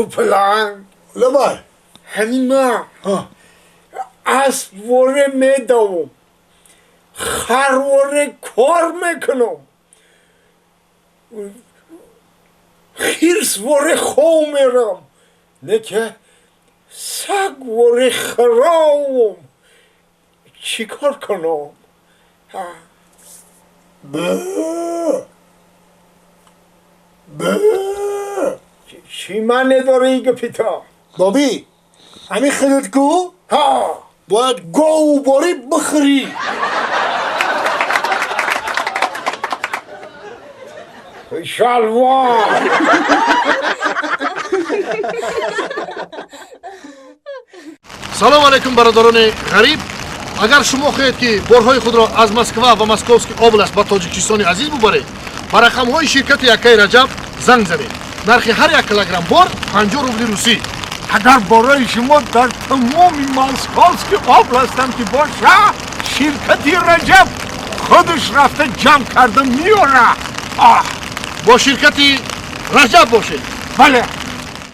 Тупаланг. Лабай. Ҳамин ма аспворе медавам, харворе кор мекунам, хирсворе хов мерам, неке сагворе хировам. Чӣ кор кунам? Б б. Чӣ маъне дора и гапита? Боби, ҳамин худат ку ҳа бояд говборӣ бихӯрӣ. Шалвор. Салом алейкум, бародарони ғариб! Агар шумо хоҳед, ки борҳои худро аз Москва ва Московский область ба Тоҷикистони азиз бубаред, ба рақамҳои ширкати Якаи Раҷаб занг занед. Нархи ҳар як килограмм бор 50 рубли русӣ. Агар бораи шумо дар тамоми Московский областам ки боша, ширкати Раҷаб худаш рафта ҷамъ карда меёра. Бо ширкати Раҷаб бошед. Бале.